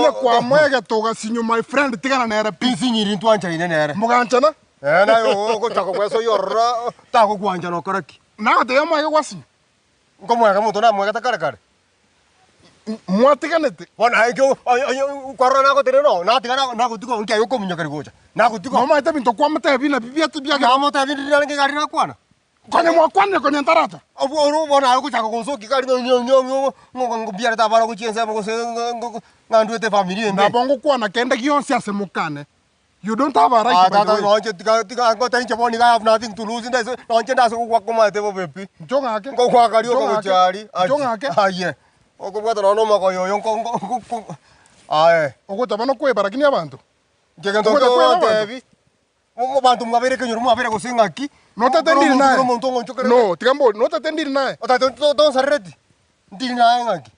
Onye kwamoegete ogasinywa my friend tigana nere pi. Tinsinyiri ntwanchaine nere. Moganchana? Ee naye ogochaka gwesoyia ororo tagokwanchana okore ki? Nagotebia omoege gwasinywa. Nkomoega omonto namoegete kare kare. Mwatiganete? Bono aye ekio onye onye kwarora nagotenena noo, natiga na nagotiga oo nki aye okominyokeria gocha, nagotiga oo. Nomanyete ebinto kwamotebia nabio biacha biagera. Namotebia ndiri narenge iga aria nakwana. Konya mwakwanire konya ntaracha. Obwo oro bono aye ogochaka gonsokia iga aria ng'a ng'a ng'a ng'a ng'a mbiarete abana gochia ensemo gose ng'a ng'a ng'a ndwete efamiri embe. Nabo ngokwana kende gionsi ase mokane. You don't have a Ah, right by the tata way. nonche tiga tiga ngote inche bono iga I have nothing to lose ndase nonche ndase gogwaka omanyete bobe pi. Incho ng'ake. Ngogwaka rioka Incho ng'ake. gochia aria. Incho ng'ake. Aye. Okobwata nonya na omogoyo oyo nko nko nko nko aye. Ogocha bono kweba lakini abanto. Inche egento Ogocha kweba abanto. nkogotebi, mo abanto mwabeire ekenyoro mwabeire gose ng'aki, Notete ore ndiri omonto naye. ore omonto ong'onchokerete. No, tiga mbori, notete ndiri naye. Otagete to tonsarereti? Ndiri naye ng'aki?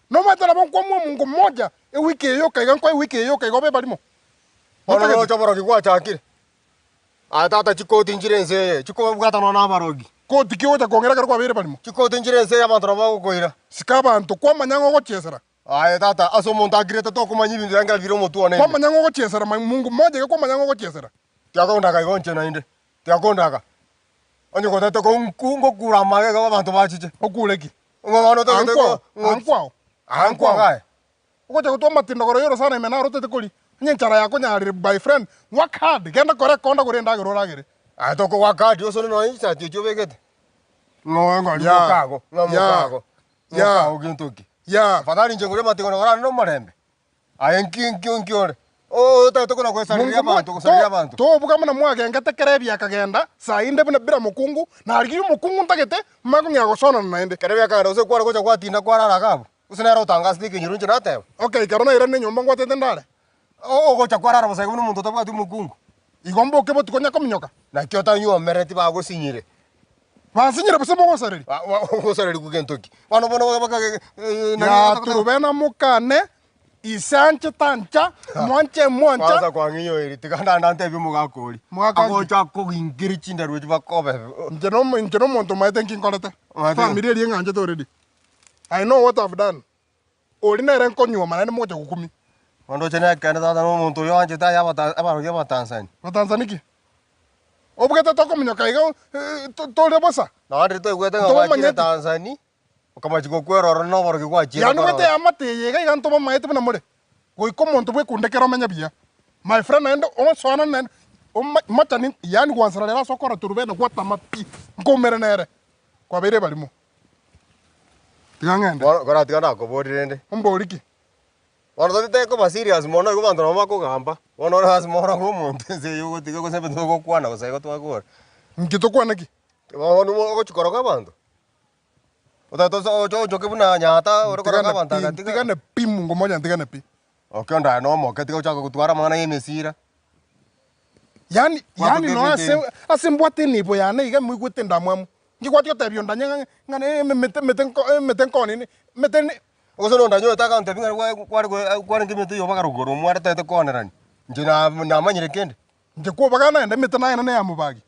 Nomanyete nabo nkwamua omongo mmoja ewiki eye yoka iga nkoe ewiki eye yoka iga obe barimo. Bono Notagete? roche oborogi gwachakire. Aye tata chikoti nchire ense eye, chikobwatana nonya na abarogi. Koti ki ogocha kong'ira ekero kwabeire barimo? Chikoti nchire ense eye abanto nabo bagokoira. Sika abanto, kwamanya ng'a ogochiesera. Aye tata, ase omonto akirete tokomanya ebinto biange bire omotwe one ime. Kwamanya ng'a ogochiesera, ma Mungu mmoja iga kwamanya ng'a ogochiesera. Tiakondaga igo inche naende, tiakondaga. Onye gotete ko nku ngokura amagega abanto bachiche. Okure ki? Ng'a bono otagete Ankwao, ng'o ankwao, ankwao ankwao. aye. Ogocha gotwa amatindogoro y'orosana ime naro otete koria, onye enchara yakonyarire my friend, work hard, genda kora ekonda gora endagera oragere. Aye tokogwa card osone nonya chisati echio obegete. Ng'o ng'o Yeah, mokago, ng'a yeah, mokago, yeah. mokago gento ki. Yeah. Afadhali inche ngore amating'o korane nomorembe. Aye nki nki nki ore? Oo otagete kona goesareria Mungu abanto, gosareria abanto. Tobuga buna mwagengete Kerebi akagenda, saa inde buna bila mokungu, narigirie omokungu ntagete, manye kong'ea gosonana naende. Kerebi akagenda gose kware gocha gwatinda kwarara iga abwo, gose nere otangasete ekenyoro inche nateba. Okay, ekero nairane nyomba ngwatete ndare. Ogocha kwarara bosa iga buna omonto otabwati omokungu. Igo mboke botuko onye kominyoka. Naki otanywomereti bagosinyire. Bansinyire bosa mogosareria. Ogosareria gento ki? Bono bono baka Ya Turubena mokane, ise anche tancha, mwanche mwancha. Kwanza kwang'inyoiri tiga ndanda ntebie omogaka oria. Mogaka nki? Agocha akoginkeri chindarua echi bakobe. Inche nomo inche nomonto omaete nki nkorete. Omaete Family eria eng'anchete already. I know what I've done. Oria nere nkonyuoma naende mogocha gokumia. Ondoche nekeene tata na omonto oyo oanchete aye abata abarogi abatanzani. Batanzani ki? Obwate tokominyoka iga tore bosa. Nonye riria twaigwete ng'a gwachire Ntobamanyeti. Tanzani, okamachia gokwera ororo na oborogi gwachiete Yaani obwate korora. eamate eye iga iga ntobamaete buna more. Goika omonto bwekundekere omenye buya. My friend naende osoanane naende oma machani yaani gwansera rero ase okora torubene gwatama pi nkoumere nere. Kwabeire ebarimo. Tiga ng'ende. Bono koratiga tiga nakoborie rende. Ombori ki? Bono totete koba serious mono igo abanto nabo bakogamba, bono ore lasima oroge omonto ense eye ogotiga gose ebinto togokwana gose igo twakora. Inki tokwane ki? Bono ogochi koroga abanto, otagete ose oche ochoke buna nyata ore koroga Ntigane abanto pi, aga tiga. ntigane pi mungo moja ntigane pi. Okay onde aye nomoke tiga ochake gotwara amang'ana ya emesira. Yaani yaani Kwatoka nonya ebinto ase ebi. ase mbwate enibo yane iga moigwete endamwamu, inki gwachia gotebia ondanye ng'a ng'a na emete emete nko emete nkonini emete ne. Gose nonde anyorete agontebia ng'a gwa kware gwe kwarenge emete ya obagare igoro omwaretete koonerani, inche na namanyire kende. Inche kwobagana naende emete naye ne ya mobagi,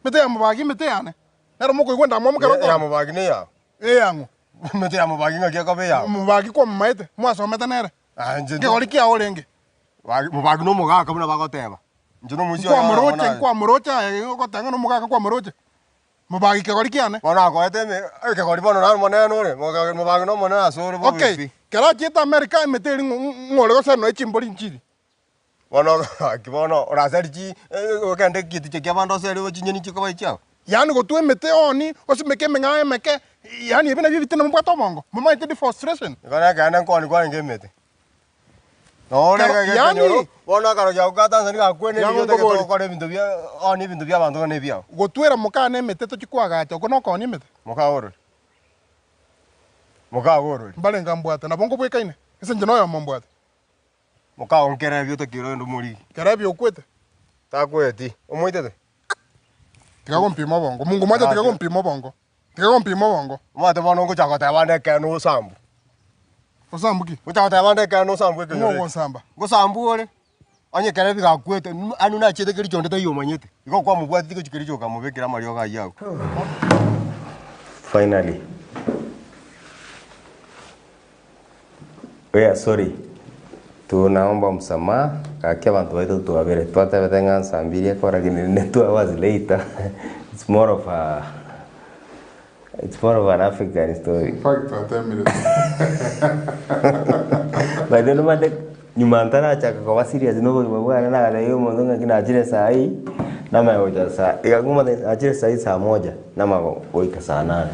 emete ya mobagi emete yane, nero mokoigwa endamwamu ekero Ya nkoonia. mobagi ne eyao. Eyang'o? Emete ya mobagi ng'aki ekoba eyao. Mobagi kwamomaete, mwasomete nere? Ah, inche Nkegori kiao orenge? Mobagi mobagi na omogaka buna bagoteba. Inche na omoisia oye Nkwamoroche, bono aye. nkwamoroche aye ogoteba ng'a nomogaka kwamoroche. Mobagi kegori kiane. Bono akoete eme ekegori bono naro omonene ore, moga mobagi na omonene ase ore bobe Okay, pi. kero achiete America emete eria ng'o ng'ore gose noe chimbori nchiri. Bono gaki bono oraseri chi ogende egeticha kia abande oseri chinyeni chikoba echiao. Yaani gotwa emete oni, osimeke emeng'ao emeke, yaani ebi nabio ebitina mobwate obongo, momanyete deforestation. Igo nekeene nkoni kwarenge emete. Nore Kero- iga yaani- ekenyoro, bono akarokia agwo ka Tanzania gakwenene Yaani nigo otagete nkobori. gokora ebinto bia oni ebinto bia abanto buna ebiao. Gotwera mokane emete tochie koagacha, okwo nokoonia emete. Mokaorori. Mokaorori. Mbarenge mbwate, nabo nkobwekaine, ase inche noyomo mbwate. Mokao nkerebia otakire onde omorigi. Kerebia okwete. Takweti. Omoitete? Tiga gompima obongo. Mungu mwancha tiga gompima obongo. Tiga gompima obongo. Omanyete bono ngocha goteba ande ekeene osambu. Osambu ki? Ngocha goteba ande ekeene osambu ekenyoro Ng'o eke. ogonsamba? Ngosambu ore, onye ekerebi gakwete, anu nachiete kericho onde taiyo omanyete. Igo kwamobwateti gochia kericho okamobekera amariogo ayio agwo. Finally. Oya sorry. Tunaomba msamaha gaki abanto baito twabere twatebete ng'a nsa mbiri ekora lakini rende 2 hours later it's more of a it's more of an African story. In fact twatemire. By the way nomanyete nyuma ntarachaka koba serious na obogima bwane nagatebia omonto ng'aki nachire saa hii namanya gocha saa iga ng'omanye nachire saa hii saa moja namanya goika saa nane.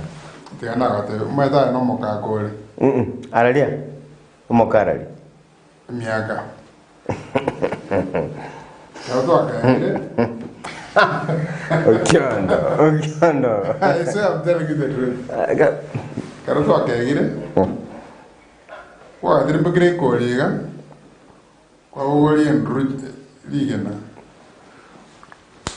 Tiga nagotebia omanyete aye nomokaka ore. Araria. Omokarari. Emiaka. Ekero twakaendire. Okiondo, okiondo. I swear I'm telling you the truth. Ekero twakegire, kwagatirimokire ikori iga, kwabogoria enduru rigena,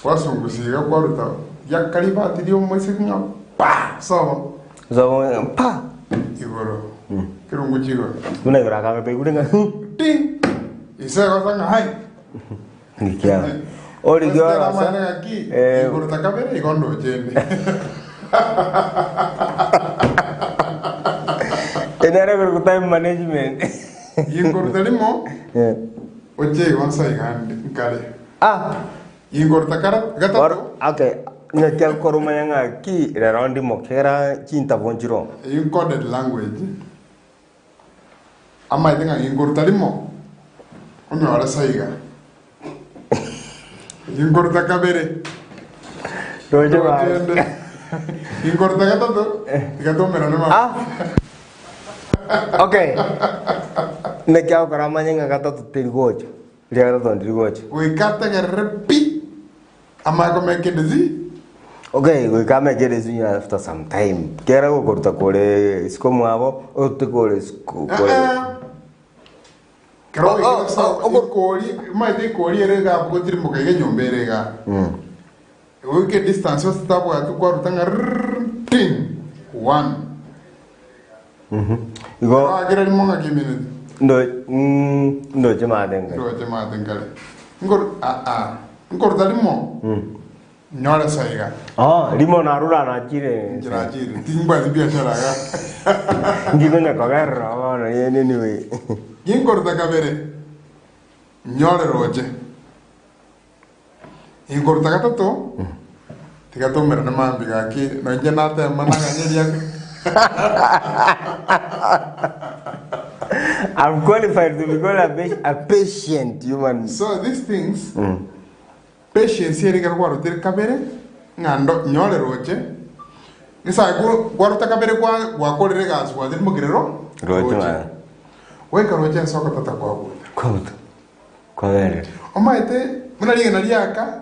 kwasungusia iga kwaruta riaka ribati ria omoiseke ng'a pa! Sobo. Sobo pa! Igoro. Kerungu chigoro. Buna igoro akang'ata igure ng'a hu! Ting! Ise agosa ng'a hai! Ngikia. Origia Gose orosa. namanyete ng'aki, Eh. igoro takabere igo ndoche inde. Enere korokwa time management. Ginkoruta rimo, Eh. oche igo nsa iga nde nkare. Ah! Ginkoruta kara gatato. Oro, okay. Ng'aki agokora omanye ng'aki rero ndimo kera chintabu nchiroo. Eyio coded language, amaete ng'a ginkoruta rimo, onyore saiga. Ginkoruta kabere, Roche ndoche basi. ende. Ginkoruta gatato, tiga toumerane mambia. Ah! Okay. Naki agokora amanye ng'a gatato teri gocha. Riria gatato ndiri gocha. Goika ategerere pi, amanye komeka edesi. Okay, goika ameke edesi after some time. Kera gokoruta kore isiko mwabo, orute kore isiko kore. Aa. Kero Oh, oh, oigete ase oh, ogo- ikori, omanyete ikori ere iga abwo gotirimboka iga enyomba ere igaa. Goika edistance ase tabwati kwaruta ng'a rrrr ting! One. Igo Kero akera rimo ng'aki eminute? ndo ndoche maate nkare. Ndoche maate nkare. Nkoru aa, nkoruta rimo, nyore saiga. Oh, rimo narure anachire. Inche nachire, timbwati biashara iga. Ngikonya kogerera bono anyway. Ginkoruta kabere, nyore roche. Inkoruta gatato, tiga toumerane mambia gaki, noinche natema naganye riake. I'm qualified to be called a, pa- a patient human. So these things, patience ere ekero kwarutire kabere, ng'a ndo nyore roche, ngesae ko kwaruta kabere kwa gwakorire egasi gwatirimokire ro Roche mara. Goika roche ase ogotata kwabuta. Kwabuta. Kwaberire. Omanyete buna rigena riaka,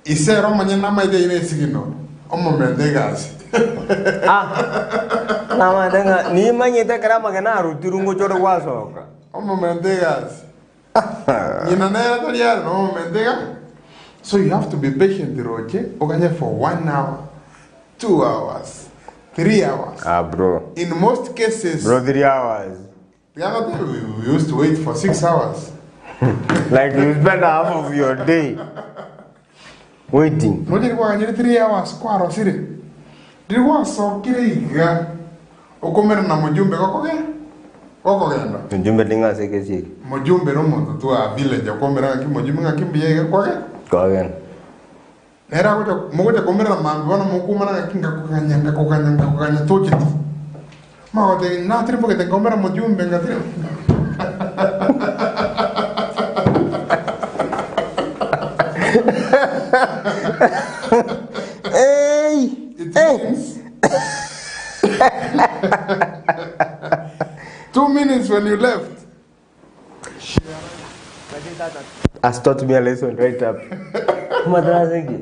ise ere omonyene namaete aye nesigino, omomente egasi. Ah, namanyete ng'a nimanyete ekero amagena arutirwe ngocha ore gwasoka. Omomente egasi. Ng'ina nere tari are nomomente iga. So you have to be patient roche, oganye for one hour, 2 hours, 3 hours. Ah bro. In most cases, Bro 3 hours. The other day we, we used to wait for 6 hours. Like you spend half of your day waiting. Nochiri kwaganyire 3 hours kwarosire. Riri gwasokire iga okomera na mojumbe gokoge gokogenda. Mjumbe ninga ase ekesi eke. Mojumbe nomonto tu a village okomera ng'aki mojumbe ng'aki mbuya iga kwage. Kwagenda. Nere agocha mogocha komerera mambia bono mokoumana ng'aki ngakoganya ngakoganya ngakoganya tocheti. Mogoteba natirimbogete nkaumera mojumbe ngatiri Ei! It Ei! means 2 minutes when you left. Has taught me a lesson right up. Madarasa eke.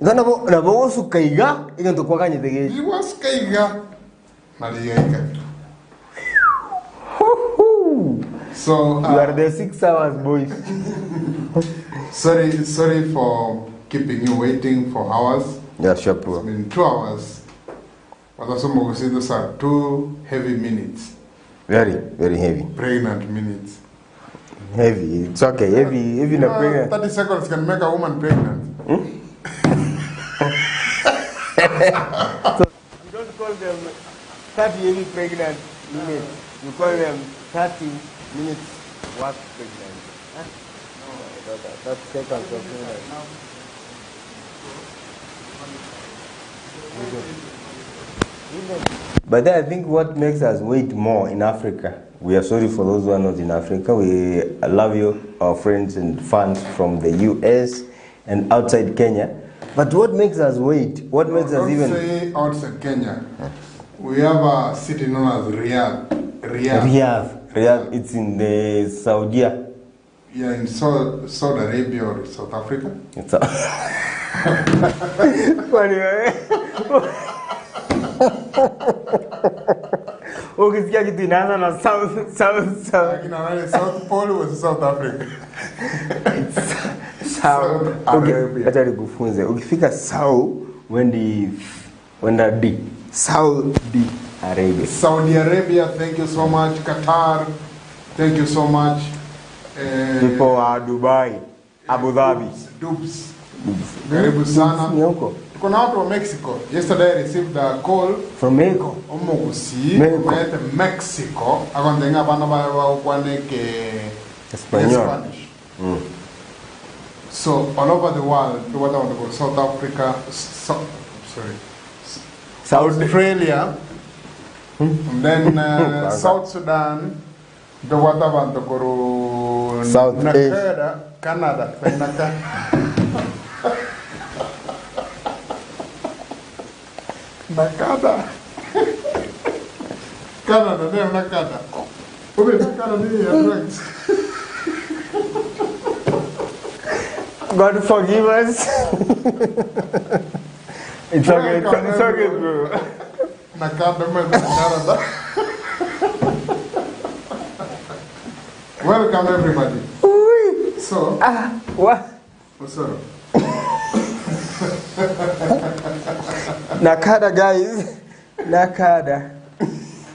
Igo nabo nabo ogosuka iga egento kwaganyete gechi. Riria gwasuka iga na rigaika. So You are the 6 hours boys. Sorry, sorry for keeping you waiting for hours. Yeah, sure, It's bro. been 2 hours. But also Mogusi, those are 2 heavy minutes. Very, very heavy. Pregnant minutes. Heavy. It's okay. Heavy, heavy na pregnant. 30 seconds can make a woman pregnant. So you don't call them 30 heavy pregnant minutes. You call them 30 minutes. Worst pregnancy. Huh? My daughter, that seconds of pregnancy. But then I think what makes us wait more in Africa, we are sorry for those who are not in Africa. We love you, our friends and fans from the US and outside Kenya. But what makes us wait? What makes us Don't even say outside Kenya. We have a city known as Riyadh. Riyadh. Riyadh? Riyadh, it's in the Saudi. Yeah, in Saudi Arabia or South Africa. It's a Kwani wewe? Ukisikia kitu inaanza na South South South Lakini naona South Pole was South Africa. South Saudi Okay, Arabia. acha nikufunze. Ukifika South wendi wenda D. Saudi Arabia. Saudi Arabia, thank you so much. Qatar, thank you so much. People are Dubai, Abu Dhabi. Dubs. Karibu sana. Ni huko. Tuko na watu wa Mexico. Yesterday I received a call From Mexico. omogusi Mexico. omete Mexico akonde abana baye bagokwana ke Espanol. Spanish. So all over the world, whether want to go South Africa, so, sorry, Saudi. Australia, and then South Sudan, the water want to go to South Nakada, Canada, Naka. Nakada. Canada, no, Nakada. Ube Nakada ni ya drugs. God forgive us. It's okay, it's okay, bro. Nakada, man, Canada. Welcome everybody. So, What? what's up? Nakada guys. Nakada.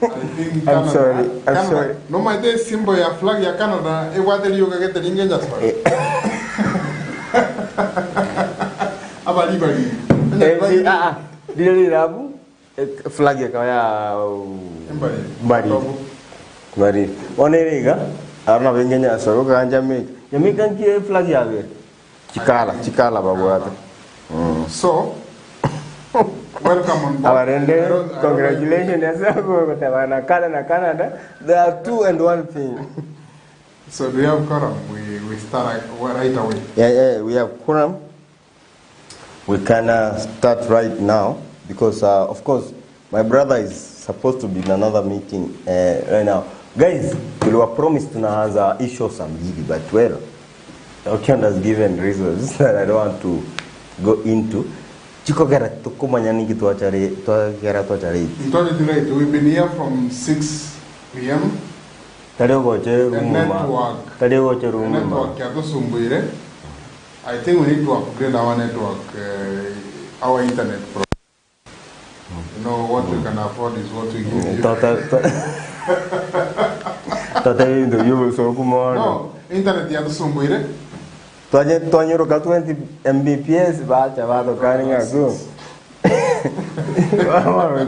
I think I'm Canada, sorry, I'm Canada. sorry. No maite symbol ya flag ya Canada egwate rioka gete ringe nyaswa. Abali bali. Eh, ah, ah. Lile lirabu flag yakaba ya Mbali. Mbali. Mbali. Oneriga arna bengenya soro ka Jamaica. Jamaica nkie flag yabe. Chikala, chikala babwata. So, welcome on board. Abarende, I don't know. congratulations yasako kutabana Canada na Canada. They are two and one thing. So do you have quorum? We start right away. Yeah, yeah, we have quorum. We can start right now because, of course, my brother is supposed to be in another meeting right now. Guys, we were promised tunaanza issue saa mbili, but well, Okion has given reasons that I don't want to go into. Chikogera tukumanya niki twachare twagera twachare. Mtoni late. We've been here from 6 p.m. Tari ogoche The rumuma. network. Tari ogoche The rumuma. network yatusumbwire. I think we need to upgrade our network, our internet. You know, what we can afford is what we give you. Tota Tota bintu by'obusobola kumona. No, internet yatusumbwire. Twanye twanyuruka 20 Mbps bacha bathokani ng'aku.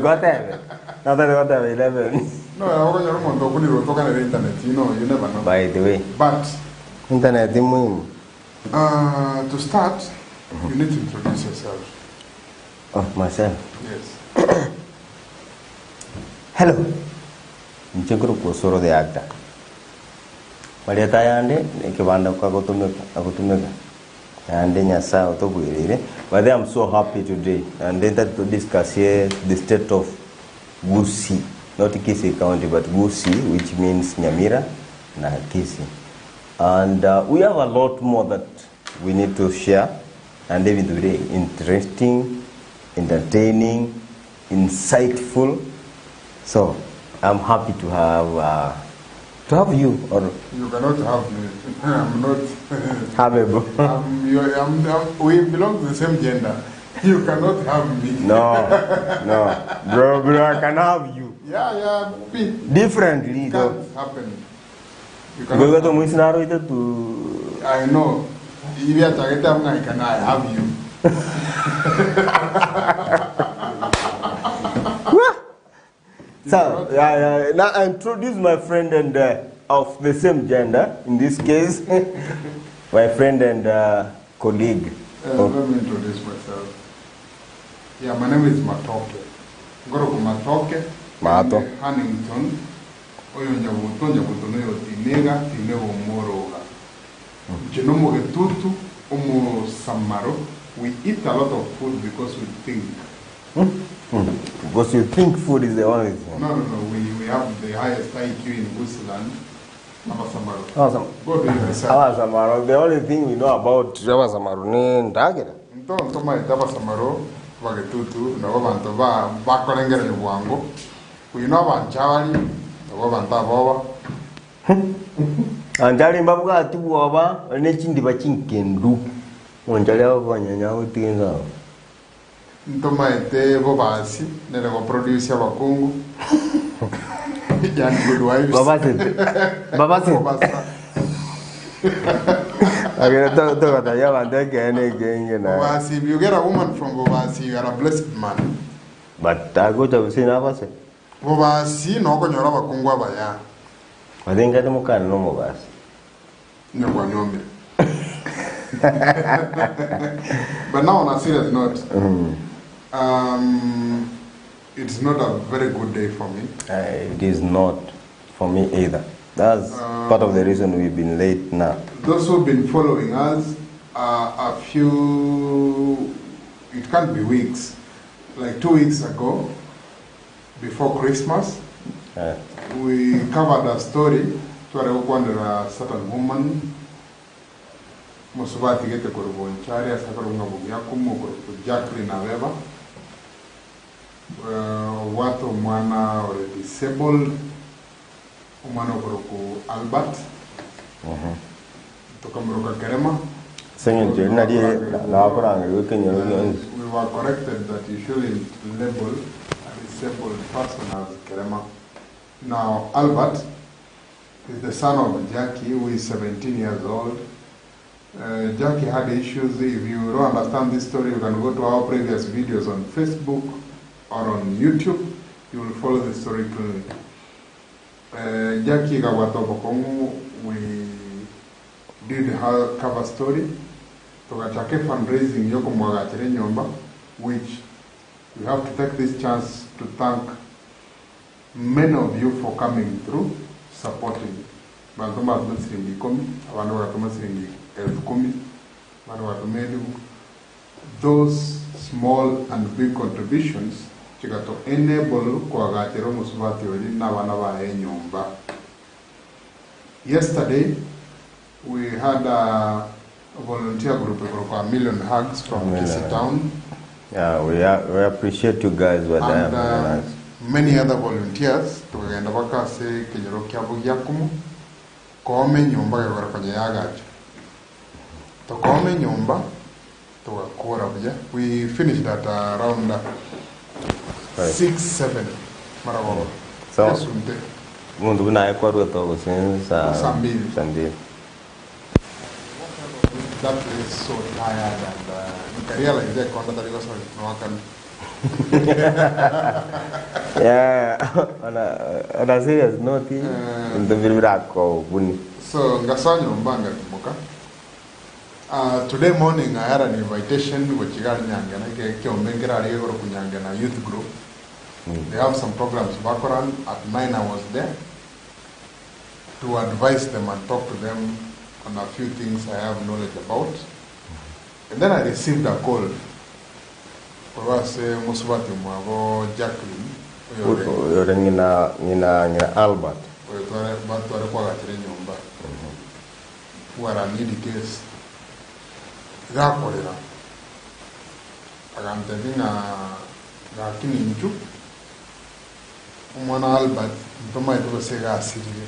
Gotebe. Natari gotebe 11. No, awakonyora omonto okunirwa otokanera internet, you know, you never know. By the way, But internet muhimu. to start, you need to introduce yourself. Oh, myself. Yes. Hello. Nchekuru kusoro the actor. Marieta yande ekibanda kagotumeka agotumeka. Yande Nyasaye otobwirire. But I'm so happy today and then that to discuss here the state of Gusii, not Kisii County but Gusii, which means Nyamira na Kisii. And we have a lot more that we need to share and even today interesting, entertaining, insightful. So I'm happy to have you or You cannot have me. I'm not. have a We belong to the same gender. You cannot have me. No, no, bro, I can have you. Yeah, yeah. Pete, Differently though. can't happen. You Because cannot. to mwisnaro ite tu. I know. If you are targeted, I can I have you. So, yeah, yeah. Now I introduce my friend and of the same gender in this case my friend and uh, colleague. Uh, let me introduce myself. Yeah, my name is Matoke. Ngoroku Matoke. Mato. Huntington. Oyo Nyabuto, Nyabuto noyo Tinega, Tinega Omoroga. Inche nomogetutu, omosamaro. We eat a lot of food because we think. Because you think food is the only thing. No, no, no. We, we have the highest IQ in Busiland. Abasamaro. Awesome. Go do your research. Abasamaro, the only thing we know about Abasamaro ni ndagera. Nto ntomaete abasamaro bagetutu nabo abanto ba bakorengereria bwango. We know abanchari, nabo abanto aboba. Anchari mbabwati bwoba ne chindiba chinkendu. Onchari abanyanya gotiga ensabo. Ntomaete bobasi nere go produce abakungu. Yani good wives. Babasete. Babasete. Bobasa. Agera to to kata abanto ekeene ekenge na. Bobasi, if you get a woman from Bobasi, you are a blessed man. But agocha gose nabase. Bobasi nokonyora abakungu abaya. Batengate mokana no mobasi. Nyokwanyomire. But now on a serious note, it's not a very good day for me. It is not for me either. That's part of the reason we've been late now. Those who've been following us, a few, it can't be weeks, like 2 weeks ago, before Christmas, we covered a story tware gokwanera a certain woman mosubati gete korwa Bonchari ase akarunga bogiakumu okorokwa Jacqueline Abeba, obwate omwana ore disabled, omwana okorokwa Albert, tokamoroka Kerema. Ase eng'encho eria nari nakorangerigwa ekenyoro gionsi. We were corrected that you shouldn't label a disabled person as Kerema. Now, Albert is the son of Jackie, who is 17 years old. Jackie had issues. If you don't understand this story, you can go to our previous videos on Facebook or on YouTube. You will follow the story clearly. Jackie Gawatobokong'u, we did her cover story. Togachake fundraising yokomwagachera enyomba, which we have to take this chance to thank many of you for coming through, supporting. Bantu mbatoma siringi ikomi, abande bagatoma siringi elfu kumi, abande bagatoma elifu. Those small and big contributions chigato enable kwagachera omosubati oria na abana baye enyomba. Yesterday, we had a volunteer group called Million Hugs from Million Kisii Hugs. Town. Yeah, we appreciate you guys were there. And Very nice. many other volunteers tukagenda baka ase ekenyoro kiabo giakumu kooma enyomba gekogera konya yagacha tokooma enyomba togakora buya. We finished at around Right. 6 7 maragoba. So- Esunte. Omonto buna aye kwarwete ogosensa Saa mbili. saa mbili. That place so tired and nikarealize ekonda tari gosoa noakana. Yeah, on a serious note, ebinto biri birakobuni. So ngasoa nyomba ngatimoka. Today morning I had an invitation gochigari Nyangena, kiombe nkere igoro ku Nyangena youth group. They have some programs bakoran. At 9 I was there to advise them and talk to them on a few things I have knowledge about. And then I received a call. Korwa ase mosubati mwabo Jacqueline, oyore Oyore ng'ina ng'ina ng'ina Albert. oyo tware batware kwagachera enyomba. Who are need case. Gakorera. Agantebi ng'a gakini inchu. Omwana Albert ntomaete gose gasirire.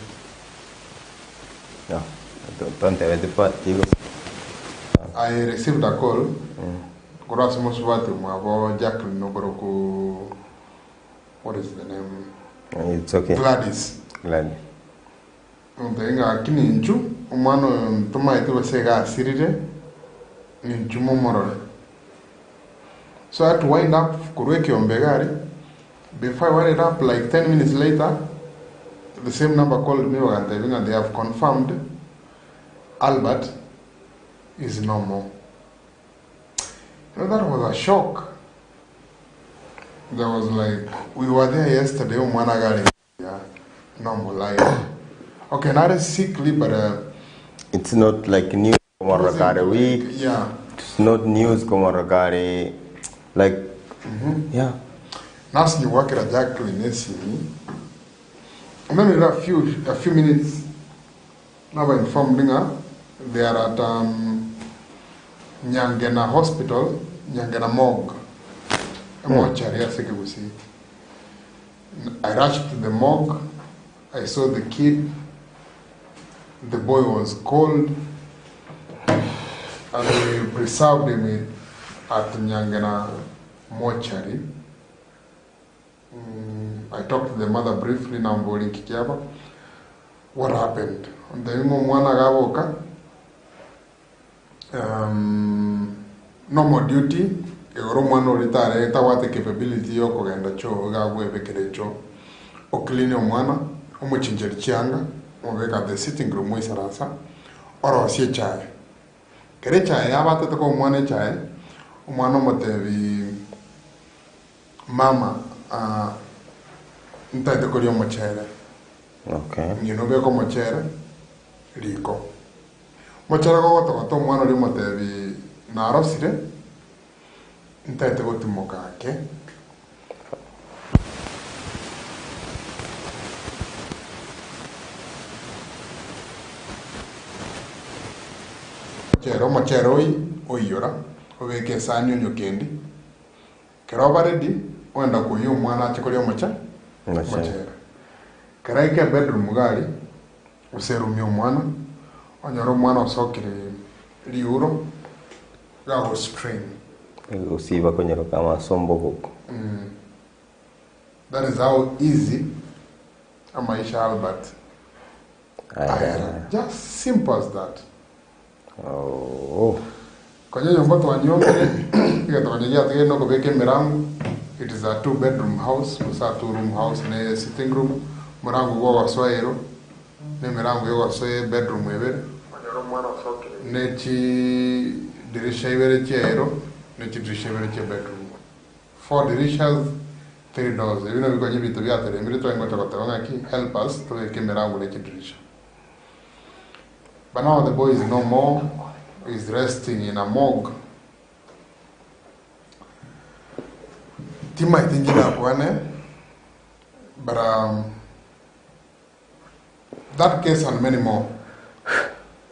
No, tontebete pa tigo. I received a call. Korwa ase mosubati mwabo Jacqueline okoroku, what is the name? It's okay. Gladys. Gladys. Ontebi ng'a kini inchu omwana oyo ntomaete gose gasirire ninchu momorore. So I had to wind up korwa ekiombe gari. Before I wind it up, like 10 minutes later, the same number called me bagantebia ng'a they have confirmed Albert is no more. You know, that was a shock. There was like, we were there yesterday, omwana iga arenge buya, normal life. Okay, nare sickly but uh, It's not like news komorora kare week. Yeah. It's not news komorora kare like yeah. Nasi gwakera Jacqueline esimi and then in a few, a few minutes naba informed ng'a they are at um, Nyangena Hospital, Nyangena Morgue, emochari ase Ekegusii. I rushed to the morgue, I saw the kid, the boy was cold, and we preserved him at Nyangena Mortuary. Mm, I talked to the mother briefly namboria nki kiaba, what happened? Ontebia ng'a omwana agaboka, um, normal duty, igoro omwana oria tare tabwate capability ya okogenda choo iga agwebekera echoo, oclean omwana, omochincheri chianga, omobeka at the sitting room oisaransa, orosie echae. Ekero echae yabatete koa omwana echae, omwana omotebi mama ah, ntaete koria omochere. Okay. Ng'ina obeke omochere riko. Omochere gogotogota omwana oria omotebi narosire, ntaete gotimoka ake. Omochere omochere oyio oiyora, obeke esani onywe kendi. Ekero oba ready, ogenda koyia omwana ache koria omoche omochere. Ekero aika ebedroom iga aria, gose eroom ya omwana, onyore omwana osokire riuro, iga ago strain. Gosiba konyeroka amasombogoko. That is how easy amaisha a Albert aera. Just simple as that. Oh. Konya nyomba twanyuomire, egento konya giatigaire nokobeka emerango, it is a two bedroom house, gose a two room house ne sitting room, omorango bwogosoa ero, na emerango yogosoa ebedroom ebere, ne chidirisha ibere chia ero, ne chidirisha ibere chia bedroom. Four dirishas, three doors. Ebi nabio konya ebinto biateremire tware gocha goteba ng'aki, help us tobeke emerango ne chidirisha. But now the boy is no more, is resting in a morgue. Timaeti inche nakwane, but um, that case and many more,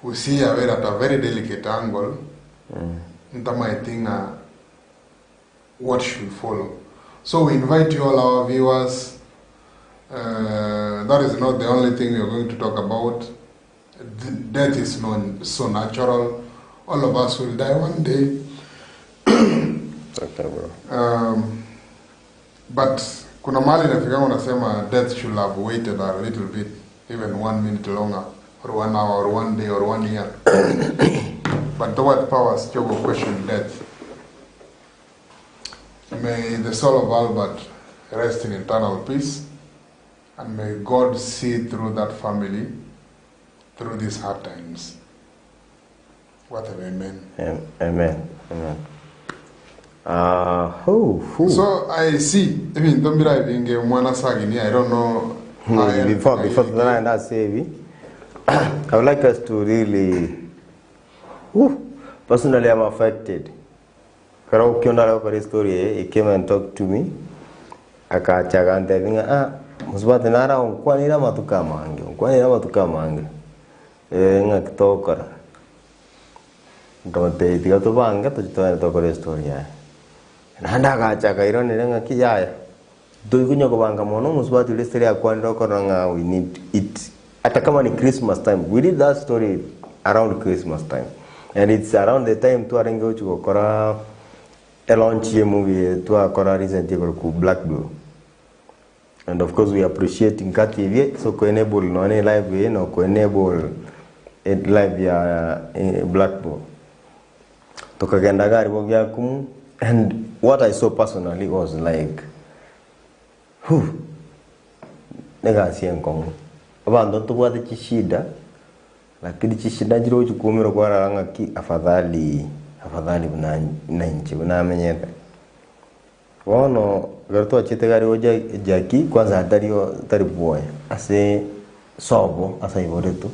we see a very, at a very delicate angle, ntamaeti ng'a what should follow. So we invite you all our viewers, uh, that is not the only thing we are going to talk about. Death is not so natural. All of us will die one day. Okay, bro. Um, but kuna mahali inafikanga unasema death should have waited a little bit, even one minute longer, or one hour, or one day, or one year. But the word powers still question death. May the soul of Albert rest in eternal peace, and may God see through that family through these hard times. What an amen. Amen. Amen. Uh, who, who? So I see, ebinto mbire ebinge omwana sagini, I don't know. Before before tutaenda ase ebi, I would like us to really, whew, personally I'm affected. Ekero Okiondo are gokora estory eye, he came and talked to me, akacha agantebia ng'a ah, mosubati nare agonkwanire amatuko amange, onkwanire amatuko amange, eh, ng'aki togokora? Nkamotebia tiga tobange toche togende tokore estory yaye. Naende agacha akairanera ng'aki yaya, tori konya kobanga mono omosubati oria estori akwanire okorora ng'a we need it ata kama ni Christmas time, we did that story around Christmas time and it's around the time twarenge gochia gokora elaunch ye movie eye twakora recently ekorokwa Black Blue. And of course we appreciate Nka TV ase oko enable nonya ne live eye na oko enable live ya Black Blue. Tokagenda iga aria Bogiakumu and what I saw personally was like, whew, negasi enkong'u. Abanto ntobwate chishida, lakini chishida nchire gochikumera kwarora ng'aki afadhali afadhali buna buna inche buna amenyete. Bono ekero twachete gari gocha Jackie kwanza atari tari bwoye ase sobo ase aiboretwe,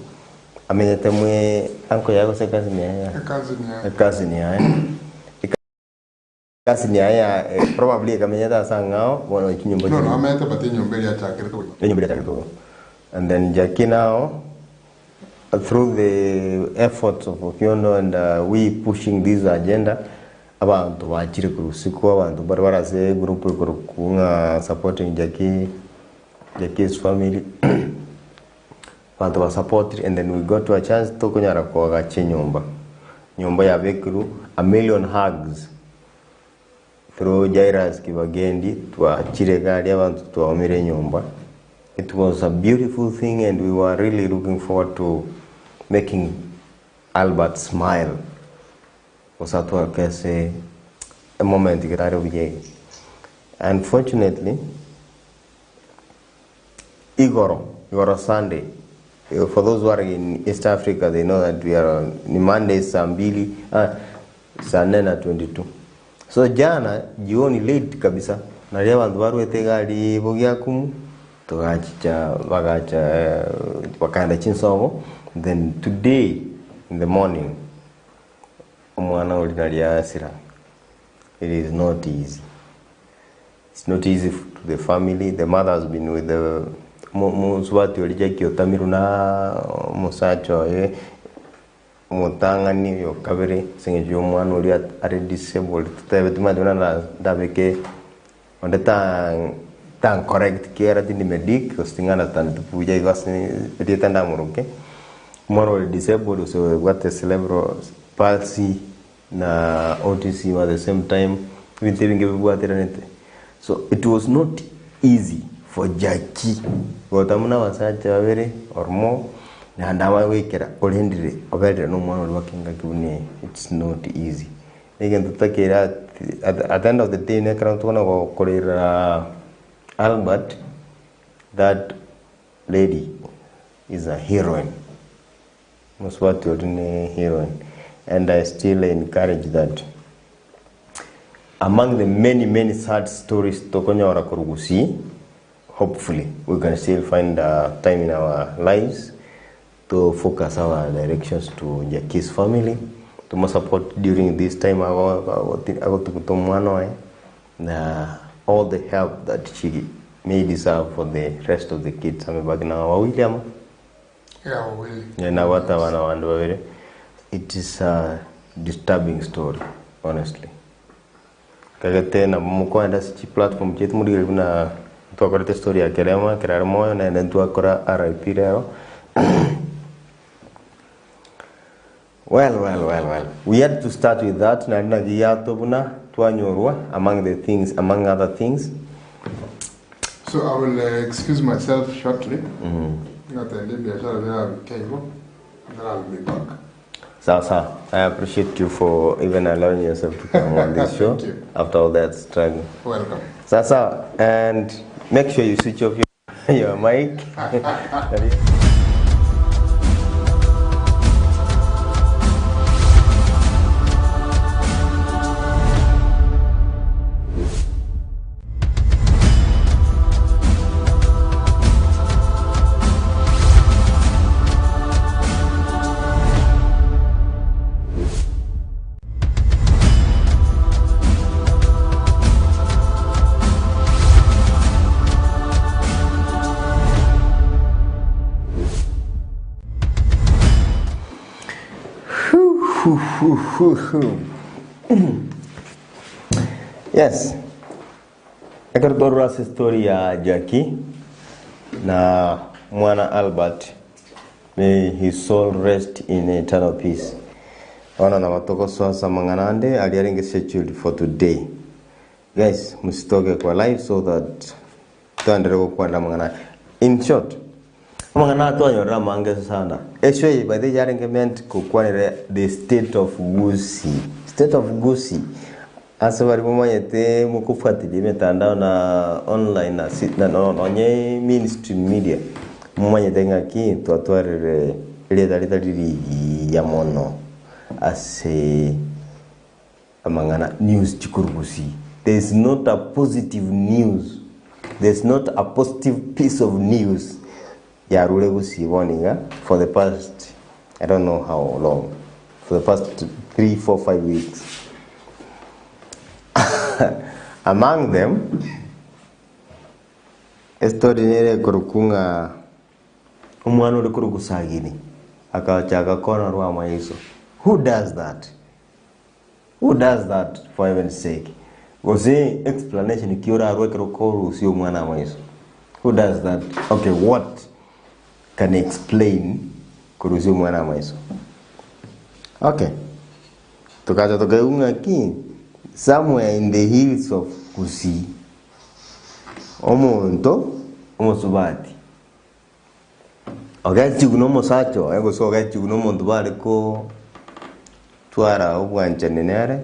amenyete mwe uncle yaye gose ecousin yaye Ecousin yaye. ecousin yaye. Ecousin yaye ya probably ekamenyete ase ang'ao bono chinyomba No, no, chiri amenyete but enyomba eria achakerete goika. enyomba eria achakerete goika. And then Jackie now through the efforts of Okiondo and we pushing this agenda, abanto bachire korwa isiko, abanto mbare bare ase egroup ekorokwa ng'a supporting Jackie, Jackie's family, abanto ba supportire and then we got a chance tokonyara koagacha enyomba. Enyomba yabekirwe a million hugs Through Jairus Kibagendi twachire iga aria abanto twaomire enyomba. It was a beautiful thing and we were really looking forward to making Albert smile. Gose atwake ase emoment getare buya iga. Unfortunately, Igoro, igoro Sunday, for those who are in East Africa they know that we are on, ni Monday saa mbili, ah, saa nne na 22. So jana jioni late kabisa, naria abanto barwete egari Bogiakumu, togachicha bagacha eh, bakaenda chinsobo, then today in the morning, omwana oria naria asira. It is not easy. It's not easy to the family, the mother has been with the mosubati oria Jackie otamirwe na omosacha oye omotang'ani oyo kabere ase eng'encho ya omwana oria are disabled totebe timanyeti buna ndabeke onde tancorrect ekiagera tindi medic gose ting'andataneti buya igo ase erieta ndamoroke, omwana ore disabled gose obwate cerebral palsy. Na autism at the same time ebinto ebinge bibwateranete so it was not easy for Jackie gota buna abasacha babere or more naende amanye goikera orendire oberire na omwana oria baka engaki buna eye it's not easy. Egento totakeire at at the end of the day nekero tokona gokorera Albert that lady is a heroine. Mosubati oria ne heroine and I still encourage that among the many many sad stories tokonyora korwa Gusii hopefully we can still find a time in our lives to focus our directions to Jackie's family tomo support during this time agotuguta omwana oye na all the help that she may deserve for the rest of the kids amebaki na wawili ama Yeah, wawili. Yeah, nabwate abana bande babere. It is a disturbing story honestly. Kagete nabo mokoenda ase chiplatform chiaito morigererie buna twakorete story ya Kerema ekero are moyo naende ntwakora RIP rero. Well, well, well, well. We had to start with that naende naki yato buna twanyorwa among the things, among other things. So I will uh, excuse myself shortly. Ngatende biashara bia keigo and then I'll be back. Sawa sawa. I appreciate you for even allowing yourself to come on this show Thank you. after all that struggle. Welcome. Sawa sawa. And make sure you switch off your, your mic. Yes. Ekero twarora ase story ya Jackie na mwana Albert, may his soul rest in eternal peace. Bono nabo togosoa ase amang'ana ande aria arenge scheduled for today. Guys, mositoke kwa live so that toenderere gokwanera amang'ana aya. In short, amang'ana aya twanyorire amange sana. Eshow eye by the way yarenge meant gokwanera the state of Gusii. State of Gusii. Ase baria momanyete mokofuatilia emetandao na online na si na nonye mainstream media. Momanyete ng'aki twatwarire erieta ritari rigiya mono ase amang'ana news chikorwa gusii. There is not a positive news, there is not a positive piece of news yarure gusii bono iga for the past I don't know how long, for the past 3, 4, 5 weeks. Among them, Estory nere ekorokwa ng'a omwana ore korokwa Sagini akachaka konorwa amaiso. Who does that? Who does that for heaven's sake? Gose explanation ki orarwe ekero okorusia omwana amaiso? Who does that? Okay, what can explain korusia omwana amaiso? Okay. Tokacha tokaigwa ng'a ki? Somewhere in the hills of Gusii. Omonto omosubati ogechigwa na omosacha oye gose ogechigwa na omonto bare kotwara obwanchani nere,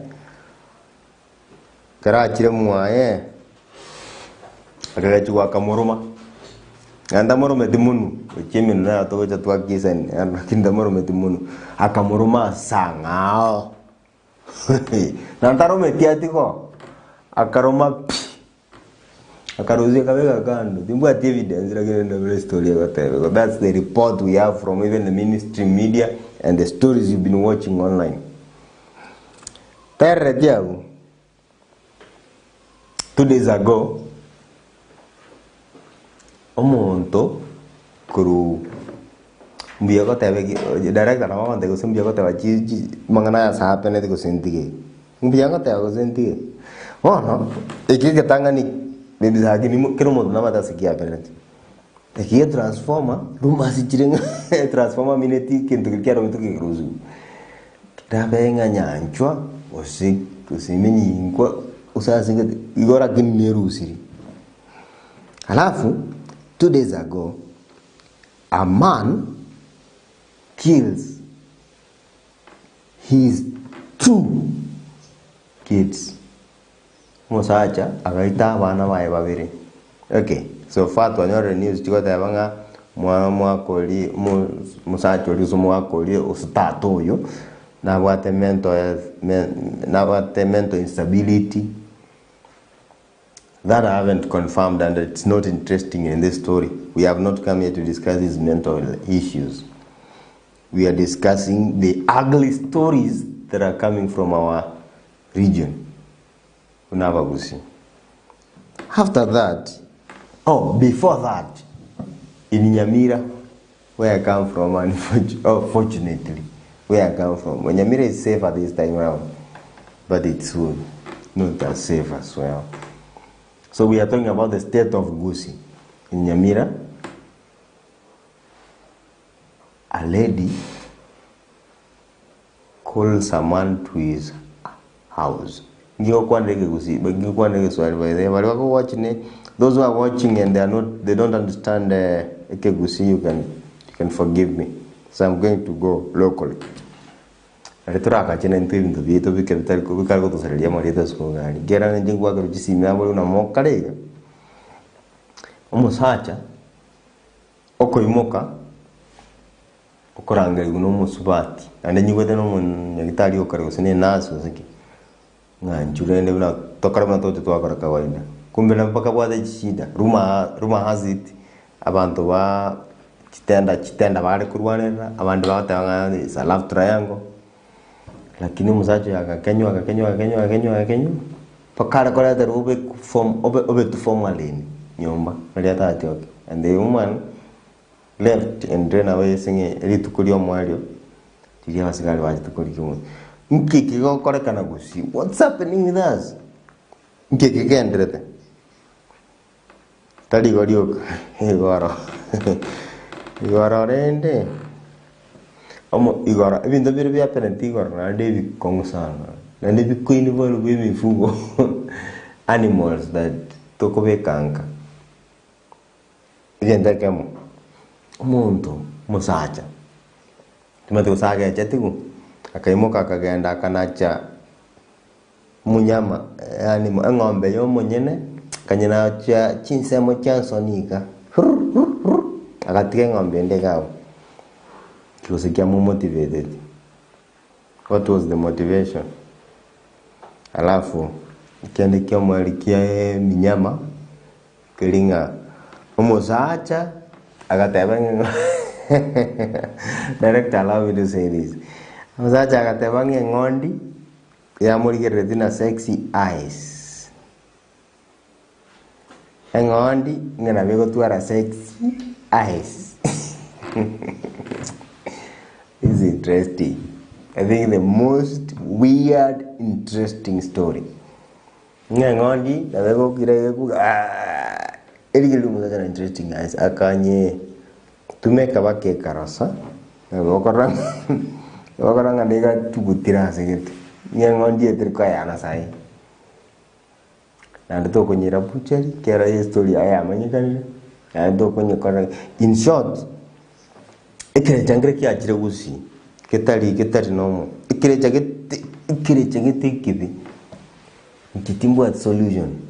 ekero achire mwaye, akagechigwa akamoroma, naende tamorometi monwe, gochia emenwa nero togocha twakisani lakini tamorometi monwe, akamoroma ase ang'ao. Na ntarometi atigo, akaroma pi, akarusia akabeka kando, timbwati evidence lakini ndabere estory egoteba igo, that's the report we have from even the mainstream media and the stories you've been watching online. Terereti abwo, 2 days ago, omonto korwa mbuya goteba eki director nabo agontebia gose mbuya goteba chi chi amang'ana aya ase apenete gose ntige. Mbuya ngoteba gose ntige. Bono, eki egetang'ani maybe lakini mo kera omonto namanyete ase ki apenete. Eki etransformer, rumours chire ng'a etransformer mineti egento keria kiarometwe kekerusiwa. Kerabe ng'a nyanchwa, gose gose emenyinkwa, gose ase gete, igo lakini nerusiri. Alafu, 2 days ago, a man kills his two kids. Omosacha agaita abana baye babere. Okay, so far twanyorire news chigoteba ng'a mwa omwaka oria omo omosacha oria gose omogaka oria gose tata oyo, nabwate mental health me nabwate mental instability, that I haven't confirmed and it's not interesting in this story. We have not come here to discuss his mental issues. We are discussing the ugly stories that are coming from our region buna abagusii. After that, oh before that, in Nyamira where I come from unfortu oh fortunately where I come from, Nyamira is safer this time round but it's soon not as safe as well. So we are talking about the state of Gusii. In Nyamira, a lady Call someone to his house. Ngigokwanera ekegusii, ngigokwanera egeswahili by the way, baria bako watch ne those who are watching and they are not they don't understand ekegusii you can you can forgive me. So I'm going to go locally. Nari torakachene intwe ebinto biaito bike bitari bikare gotosareria amarieta ase obogari. Ekiagera ninche ngwakerwa chisimi amo buna mokare iga. Omosacha okoimoka. Okorangerigwa nomosubati, naende nyigwete nomonyagitari okare gose ne enurse gose ki, ng'a inchuo rende buna tokore buna togocha twakora kawaida. Kumbe nabo bakabwate chishida, rumour rumour has it, abanto ba chitenda chitenda bare korwanerera, abande bagoteba ng'a it's a love triangle, lakini omosacha oyo agakenywa agakenywa agakenywa agakenywa agakenywa, mpaka are koreterwa obe form obe obetwe formalin nyomba, naria atachioke. And the woman. Left and ran away ase ng'a rituko ri'omoerio riria abasigari bachete korigia omonto. Nki kegokorekana gusii? What's happening with us? Nki kegenderete? Tari igo rioka, igoro igoro rende omo igoro ebinto bire biapeneti igoro naende ebikong'u sana, naende bikoinvolve emifugo animals that tokobeka nka. Egento ekemo, omonto omosacha, timanyeti gose agechetigwe, akaimoka akagenda akanacha omonyama yaani eng'ombe ya omonyene, akanyenacha chinsemo chia nsoni iga rr rr rr. Agatiga eng'ombe ende iga abwo. Gose kiamomotiveteti. What was the motivation? Alafu kende ki'omoerio kia eminyama keri ng'a omosacha agateba ng'a director allow me to say this. Omosacha agateba ng'a eng'ondi yamorigereretie na sexy eyes. Eng'ondi ng'a nabo egotwara sexy eyes. This is interesting. I think the most weird interesting story. Ng'a eng'ondi nabo egokira egekuga aah erigereria omosacha na interesting eyes akanye tumeka baka ekarosa nabo okorora ng'a nabo okorora ng'a nigo atugutire ase gete. Ng'a eng'ondi eye teri koeyana saii. Naende tokonyera butchery kera estory yaye yamanyekanire, naende tokonyekora in short, ekerecha nkere kiachire gusii, getari getari normal, ekerecha gete ekerecha gete ekibe, inche timbwati solution,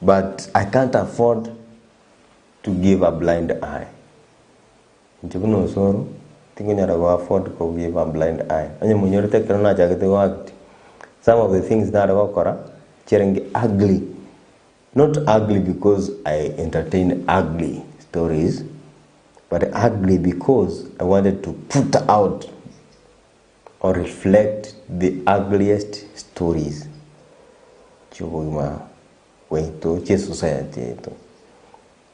but I can't afford to give a blind eye. Inche buna osoro, tinkonyara go afford ko give a blind eye. Onye monyorete ekero nachagete go act, some of the things nare gokora, chiarenge ugly. Not ugly because I entertain ugly stories, but ugly because I wanted to put out or reflect the ugliest stories chi'obogima bwaito, chi'esociety yaito.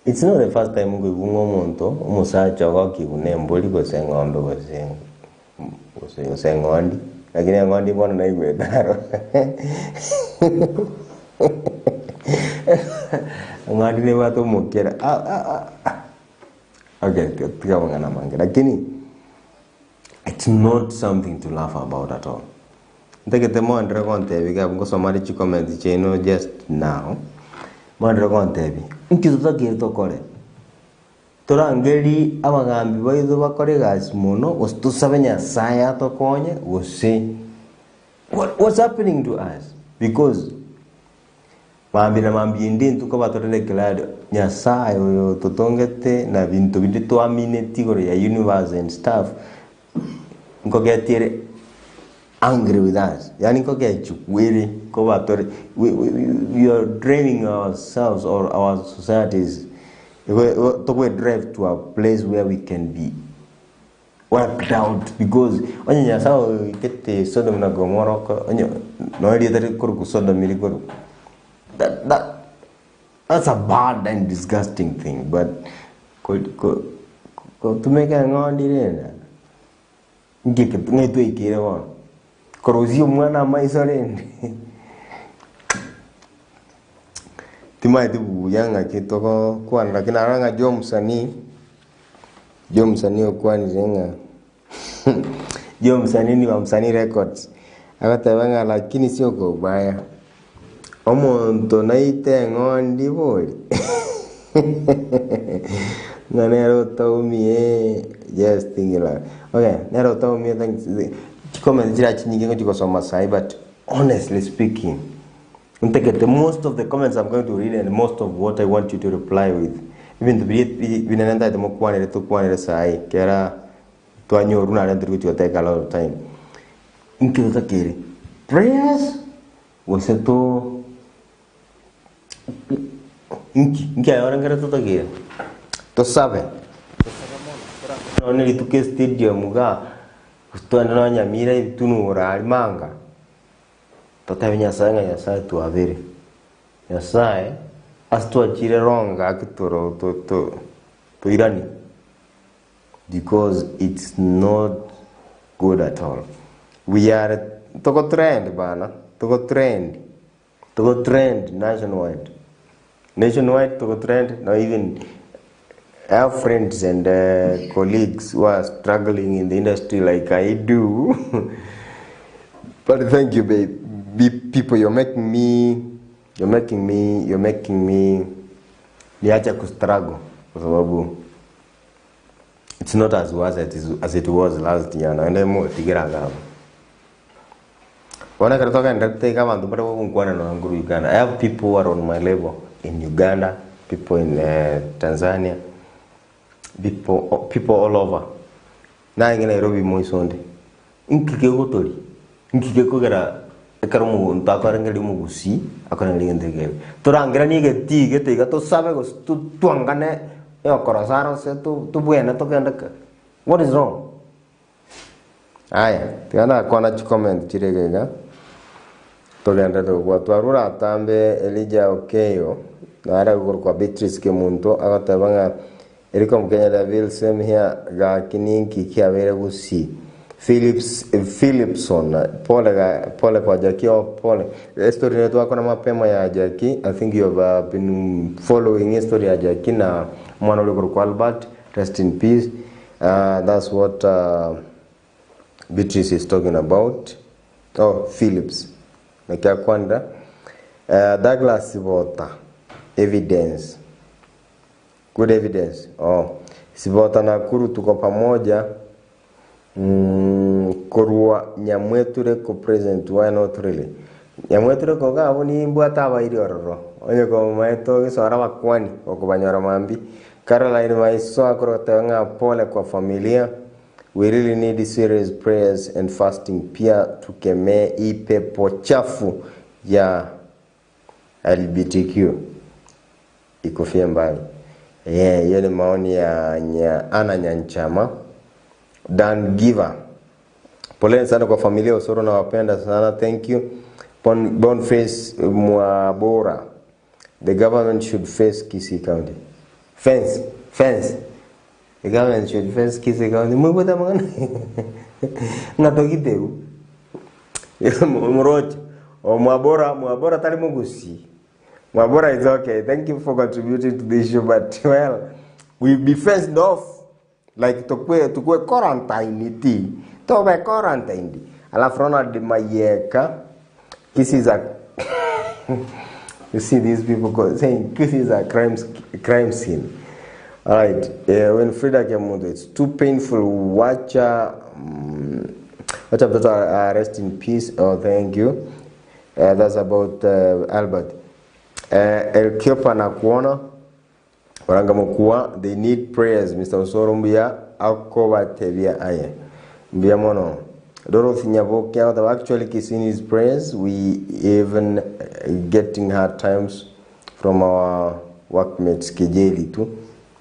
It's not the first time nkoigwa ng'a omonto omosacha ogokigwa na embori gose eng'ombe gose gose gose eng'ondi, lakini eng'ondi bono naigwete aro eng'ondi nebwate omokera ah ah ah okay tiga amang'ana amange lakini it's not something to laugh about at all. Ntagete moenderere gontebia iga abwo ngosoma are chicomments chiaino just now, moenderere gontebia, inki totakeire tokore? Torangerie abagambi baito bakore egasi mono gose tosabe Nyasaye atokonye gose what what's happening to us? Because mambia na mambia ende intwe koba tore declared Nyasaye oyo ototongete na binto binde twamineti igoro ya universe and stuff, nkogetie ere angry with us, yaani nkogechigwa ere koba tore we we we are draining ourselves or our societies igo igo tokwe drive to a place where we can be wiped out because onye Nyasaye oikete Sodom na Gomorrah oko onye nonya erieta rikorokwa Sodom rikorokwa that that that's a bad and disgusting thing but ko ko kotumeka eng'ondi rende Inki eke ng'ai twaikeire bono? Korosia omwana amaiso rende timaeti buya ng'aki togokwana lakini narora ng'a Joe msanii, Joe msanii okwanire ng'a Joe msanii ni wa msanii records, agoteba ng'a lakini sio kwa ubaya, omonto naite eng'ondi bori ng'a nere otaumie just think like okay nere otaumie thanks chicomments chira chinyinge ngochi gosoma sahi but honestly speaking ntagete most of the comments I'm going to read and most of what I want you to reply with ebinto biria binene ntagete mokwanere tokwanere sahi kera twanyorwa naende tori gochi gotake a lot of time inki totakeire prayers gose to Inki inki aye orengere totakeire? Tosabe, tosabe mono, toragende nonye rituko estadium igaa, gose togende nonye Nyamira ebitunu igoro aria manga, totebie Nyasaye ng'a Nyasaye twabere, Nyasaye ase twachire wrong gaki toro to to toiranie because it's not good at all. We are togo trend bana, togo trend. Togo trend nationwide, nationwide togo trend now even I have friends and uh, colleagues who are struggling in the industry like I do. but thank you, babe. Be people, you're making me, you're making me, you're making me niache kustruggle kwa sababu it's not as worse as it, is, as it was last year. Naende motigera ngabo. Bono ekero togenderete iga abanto mbare gogonkwana nonya nkorwa Uganda. I have people who are on my level in Uganda, people in Tanzania. People, people all over. Narenge Nairobi moiso onde. Inki kegotoria? Inki gekogera ekero omonto akorengereria omogusii, akorengereria egento ekebe? Torangeranie egetii gete iga tosabe gose twangane oyokorosa arose tobwene togende ka what is wrong? Aya, tiga nakwana chicomment chire iga iga, togenderere gokwana. Twarure atambe Elijah Okeyo, nare agokorokwa Beatrice Kemunto, agoteba ng'a Eriko Mkenya Davil same here gaki ninki kiabeire gusii Philips Philipson pole ga pole kwa Jackie oh pole estory nere twakora mapema ya Jackie I think you have uh, been following history ya Jackie na omwana oria okorokwa Albert rest in peace uh, that's what uh, Beatrice is talking about oh Philips naki akwanera uh, Douglas Bota evidence Good evidence oh. Sibota Nakuru tuko pamoja mm, korwa Nyamwetureko present why not really Nyamwetureko iga abwo nimbwate abairi ororo onye komaete ogesora abakwani okobanyora mambi Caroline Maiso akoroteba ng'a pole kwa familia we really need serious prayers and fasting pia tukemee hii pepo chafu ya LGBTQ Ikufie mbali. Yeah, hiyo ni maoni ya nya, Ana Nyanchama. Dan Giver. Poleni sana kwa familia Osoro nawapenda sana. Thank you. Bon, Boniface Mwabora. The government should face Kisii County. Fence, fence. The government should face Kisii County. Mwigwete amang'ana. Ng'atogiteu. Moroche. O Mwabora, Mwabora tari mogusii. Mwabora is okay. Thank you for contributing to the issue, but well, we be fenced off like tukue tukue quarantine ti tobe quarantined. Alafu Ronald Mayeka, this is a you see these people go, saying this is a crime crime scene. All right, uh, Winfrida Kemundo, it's too painful. Wacha mm, wacha mtoto uh, rest in peace. Oh, thank you. Uh, that's about uh, Albert. Uh, Elkiopa na kuona Oranga mokua they need prayers Mr. Osoro mbuya akobatebia aye mbuya mono Dorothy Nyaboke agoteba actually Kisii needs prayers we even eh, getting hard times from our workmates kejeli tu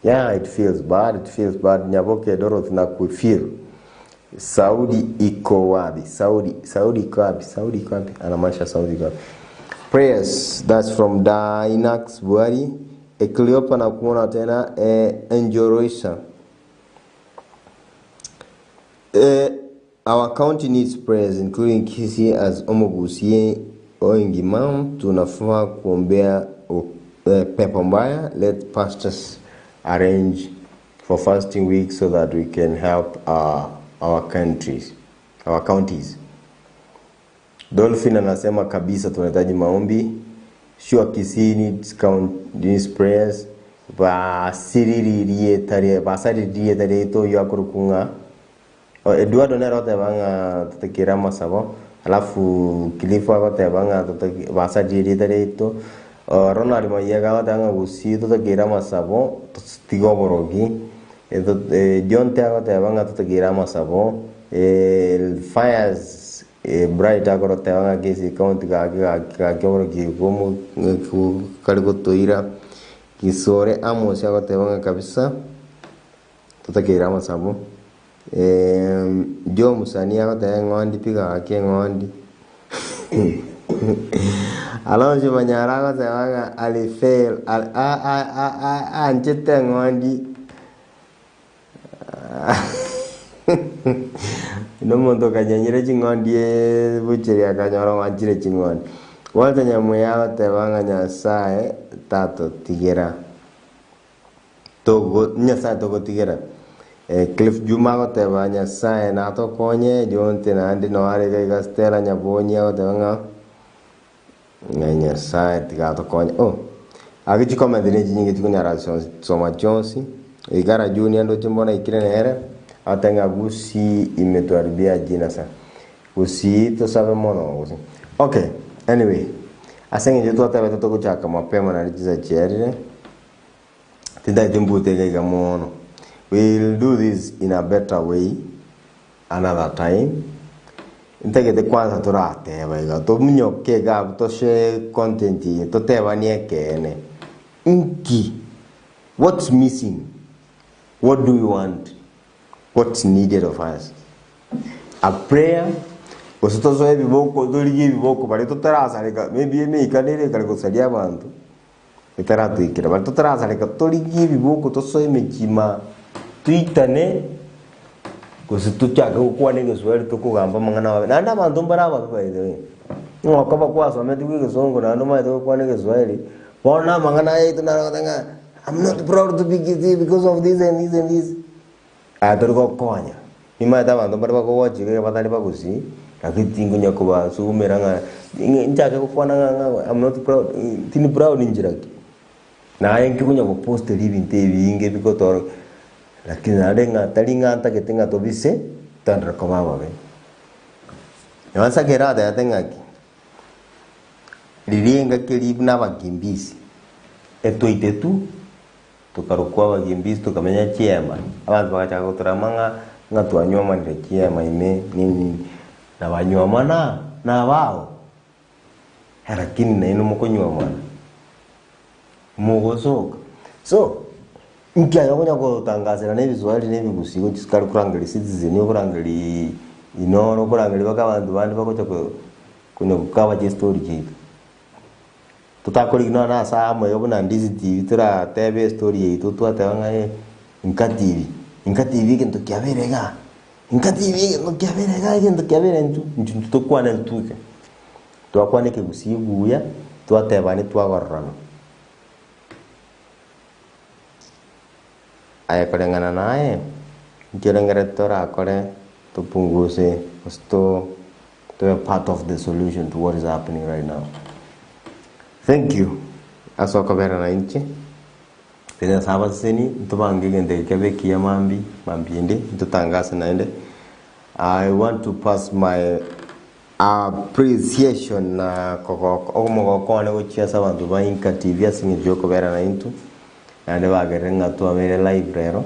yeah it feels bad it feels bad Nyaboke Dorothy na kufeel Saudi iko wapi? Saudi, Saudi iko wapi? Saudi iko wapi? Anamaanisha Saudi iko wapi? Prayers, that's from Dynax Buhari. Ecleopa na kuona tena eh, Angel Roisa. Eh, our county needs prayers including Kisii as Omogusie Oingimam tunafaa kuombea eh, pepo mbaya. Let pastors arrange for fasting week so that we can help our, our countries, our counties. Dolphin anasema kabisa tunahitaji maombi. Sure Kisii needs count needs prayers. Basiriririe tare basaririe tare to yakurukunga. Eduardo nere oteba ng'a totakere amasabo, alafu Cliff agoteba ng'a basaririe erieta riaito, Ronald Mayega agoteba ng'a gusii totakere amasabo totige oborogi, Jonte agoteba ng'a totakere amasabo, Fires Bright akoroteba ng'a Kisii County gaki gaki gaki oborogi obo kare gotoira, Gisore Amos agoteba ng'a kabisa. Totakeire amasabo. Joe Musani agoteba eng'ondi pi gaki eng'ondi. Alonso Manyara agoteba ng'a alifail anchete eng'ondi. Nomonto okanyenyire ching'ondi ebucheri akanyora oanchire ching'ondi. Walter Nyamweya agoteba ng'a Nyasaye tatotigera. Togo, Nyasae togotigera. Eh, Cliff Juma agoteba Nyasae natokonye, Jonte naende noo are iga iga Stella Nyabonyi agoteba ng'a ng'a Nyasae tiga atokonye. Oh, ake chicomment ne chinyinge chikonyara soma chionsi. Igara Junior ndoche mbono aikire nere, agoteba ng'a Gusii imetuharibia jina sana. Gusii tosabe mono gose. Okay, anyway, ase eng'encho twatebete togochaka mapema naende chinsa chiarire. Tintagete mbute iga iga mono. We'll do this in a better way another time. Ntagete kwanza torateba iga tominyoke iga abwo toshare content eye totebanie ekeene nki what's missing what do we want what's needed of us a prayer gose tosoe ebiboko torigie ebiboko baria totarasareka maybe emeika nere ekare gosaria abanto etaratoikera baria totarasareka torigie ebiboko tosoe emechima toitane gose tochake gokwana egeswahili tokogamba amang'ana amabe naende abanto mbare ababe by the way ng'a okoba kwasometigwe egesongo naende omanyete gokwana egeswahili bono na amang'ana ayaito naro ogoteba ng'a I'm not proud to be kisii because of this and this and this. Aya tori gokonya. Nimanyete abanto mbare bakogochika iga batari bagusii, lakini tinkonya kobasugumera ng'a nchake gokwana ng'a ng'a I'm not proud, tindi proud inchera ki? Naye nki konya goposteria ebinto ebinge bigotorokia, lakini naende ng'a tari ng'a ntagete ng'a tobise, toenderere koba ababe. Nonye ekero atebete ng'aki, riria engaki eria buna abakimbisi, etwaite tu. Tokarokwa abagimbisi tokamenya chiema. Abanto bagachaka gotorama ng'a ng'a twanywomanire chiema ime nini nini. Na banywomana nabao, lakini nainwe mokonywomana, mogosoka. So, inki aye okonya gotangasera na ebiswahili na ebigusii gochia sukari korangeria citizen okorangeria inooro okorangeria mpaka abanto bande bagocha ko konya gokaba chistory chiaito. Totakorigia nonya na ase amo iga buna Ndizi TV toratebe estory yaito twateba ng'a eh, Inka TV, Inka TV egento kiabeire igaa, Inka TV egento kiabeire igaa egento kiabeire intwe, intwe intwe tokwane ntwike. Twakwana ekegusii buya, twatebani twagororana. Aye koreng'ana naye, inki orengereretie torakore topunguse gose to tobe part of the solution to what is happening right now? Thank you ase okobera na inche, tiga Nyasae abasesenie, ntobange egento eke kebe ekiya mambia, mambia ende, ntotangase naende. I want to pass my appreciation na kogoka omogoko one gochia ase abanto ba Inka TV ase eng'encho yokobera naintwe. Naende bagerire ng'a twabeire live rero,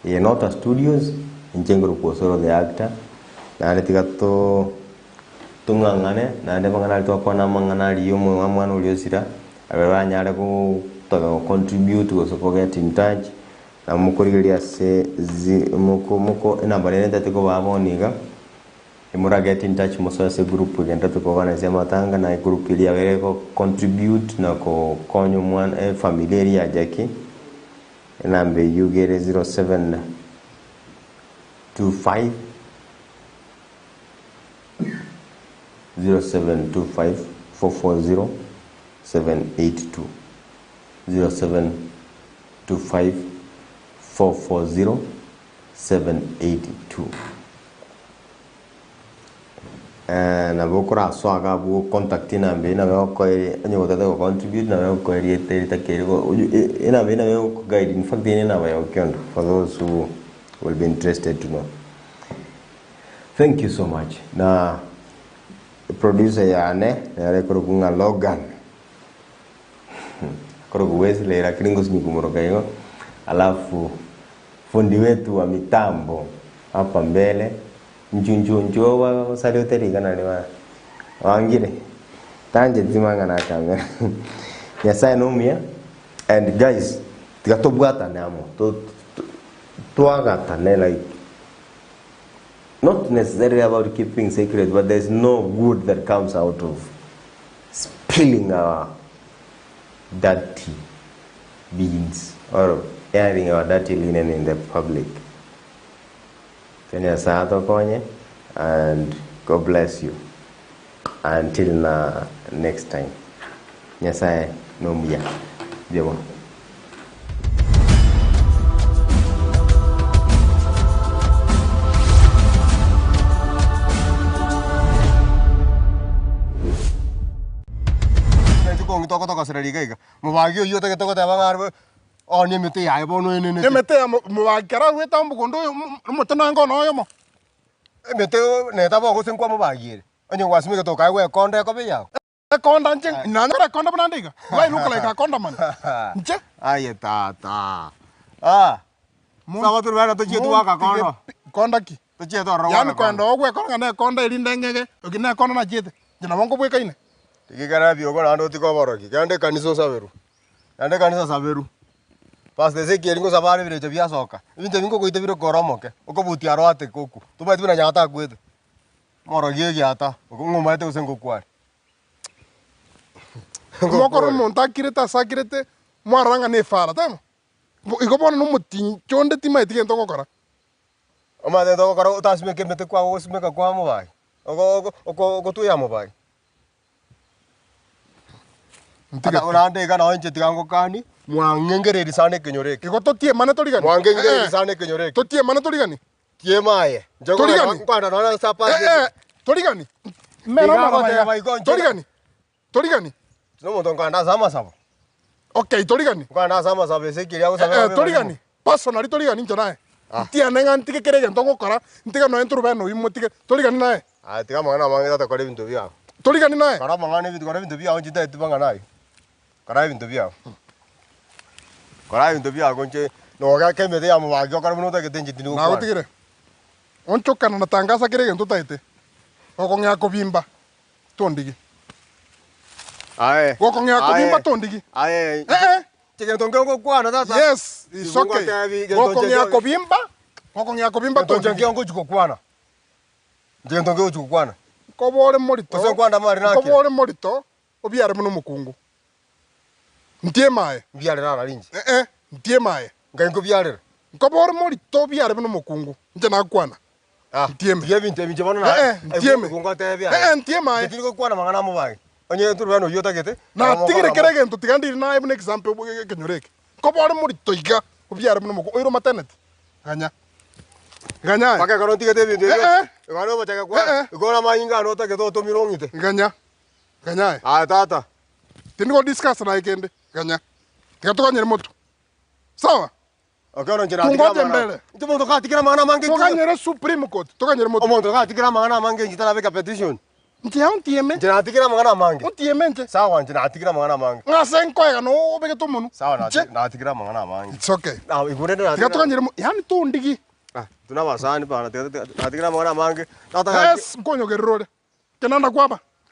eye Nota Studios, inche nkorokwa Osoro the actor, naende tiga to tong'ang'ane, naende amang'ana aria twakwana amang'ana aria omo omwana oria osira, abe banyare gotaka go contribute gose ko get in touch, nabo mokorigereria ase zi moko moko enamba nere ntagete kobaa bono iga. Mora get in touch mosoe ase egroup egento tokoorganise amatanga na egroup eria yabere ego contribute na gokonya omwana efamiri eria ya Jackie enamba eyio iga ere 0725 0725 440 782 0725 440 782. Nabo okorasoa iga abwo ocontact enamba eyio nabo egokoeria onye gotagete go contribute nabo egokoeria ete ritakeire enamba eyio nabo egoko guide in fact eyio nenamba ya Okiondo for those who will be interested to know. Thank you so much na producer yane nere ekorokwa ng'a Logan akorokwa Wesley lakini ngosinyi komoroka igo alafu Fundi wetu wa mitambo hapa mbele nchunchunchu osalute rigana riba wangire tancheti mang'ana a camera Nyasaye nomuya and guys tiga tobwatane amo to to twagatane like not necessarily about keeping secret but there's no good that comes out of spilling our dirty beans or airing our dirty linen in the public. Nyasaye atokonye and God bless you until na next time. Nyasaye nomuya. Buya mono. Tokotokosera riga iga. Mobagi oyio otagete goteba ng'a arwe oonie emete yaye bono enenete. Emete ya mobagi kera arwete amo mogondo oyo omote nange one oyomo. Emete netaba gose nkwamobagie ere, onye gwasimegete okae gwekonda ekobe eyao. Ekonda inche nanyore ekonda buna nde iga? Do I look like a konda man? Inche? Aye tata, ah. Saba torubena tochieti goaka kondo. Konda ki? Tochiete ororo Yaani goaka koenda kondo. oo gwekora ng'a nekonda erinde eng'ege, eki nekonda nachiete, inche nabo nkobwekaine. Rigia kera biogo naende otige oborogi, genda ekanisa osaberwe, genda ekanisa osaberwe. Pastor Ezekiel ngosaba are ebirecha biasoka, ebinto ebi nkogoita bire kore omoke, okobutia aro ate kokwa, tomaeti buna Nyasae takwete. Omorogi egiata, oko ng'omaete gose ngokware. Mokore omonto akirete ase akirete, mwarora ng'a nefara, taibo? Igo bono nomotincho onde timaeti gento ngokora. Omanyete gento ogokora otasimeke emete kwago ogosimeka kwa mobayi, ogo ogo oko ogotwa mobayi. Ntige Ata naende iga nonye inche tiga ngokanie, mwang'engereria sana ekenyoro eke. Igo totiemane torigani? Mwang'engereria sana ekenyoro eke. Totiemane torigani? Tiema aye. Inche Torigani? nkogenda nonye ase apasi Eh, eh, torigani? Mera Tiga amaraba goteba iga. igo inche- Torigani? Torigani? Nomonto nkogenda ase amasabo. Okay, torigani? Nkogenda ase amasabo Ezekiel agosaba Eh, eh, abe torigani? Personally torigani inche naye. Ah. Ntiane ng'a ntige kera egento ngokora, ntige nonya ntorubene oyio motige, torigani naye? Aye tiga amang'ana amange tata kora ebinto biao. Torigani naye? Kora amang'ana ebinto kora ebinto biao inche ntagete mang'ana ayio. Kora ebinto biao. Kora ebinto biago inche nogaka emete ya mobagi okore buna otagete inche tindi gokwana. Nagotigire. Onchokana na tangasa kera egento otagete. Gokong'ea kobimba, tondigi. Aye. Gokong'ea kobimba Aye. tondigi. Aye. Eh eh. Inche gento nkio ngokwana tata. Yes, it's okay. Tingotebi gento inche Gokong'ea nkio- kobimba, gokong'ea kobimba Gento inche tondigi. nkio ngochi gokwana. Inche gento nkio ngochi gokwana. Nkoba ore morito, Gose nkwanda amari naki? nkoba ore morito, obiare buna omokungu. Ntieme aye. Mbiarere ara rinche. Eh eh, ntieme aye. Nkai nkobiarera. Nkoba ore morito obiare buna omokungu, inche nakwana. Ah, Ntieme. tiga ebinto ebi inche bono Eh na eh, ntieme. igo ngotebia Eh aye. eh, ntieme aye. Inche tindi gokwana amang'ana amo bage. Onye torobana oyio otagete, Natigire kera egento tiga ndire naye buna example ekenyoro eke. Nkoba ore morito iga, obiare buna omokungu, oire omateneti. Ganya. Ganya aye. Mpaka ekero ntigete ebinto Eh ebio, eh. igo nogochaka kwa, Eh eh. igo ore amanyinga ane otagete otomire ong'ite. Ganya. Ganya aye. Aye tata. Tindi go discuss naye kende. Ganya. Tiga toganyere motwe. Sawa? Ekero inche natigire Tungoje amang'ana. mbele. Inche omonto gatigire amang'ana amange inche. Toganyere Supreme Court. Toganyere motwe. Omonto gatigire amang'ana amange inche tarabeka petition. Inche yao ntieme. Inche natigire amang'ana amange. Ontieme inche. Sawa inche natigire amang'ana amange. Ng'a ase nkoega no obegete omonwe. Sawa Inche. nati natigire amang'ana amange. It's okay. Na igwe rende Tiga natigire. toganyere mo yaani tondigi. Ah, intwe na abasani bana tiga tiga natigire amang'ana amange. Nataka Yes, nkonyogerera ore. Kenanda kwaba.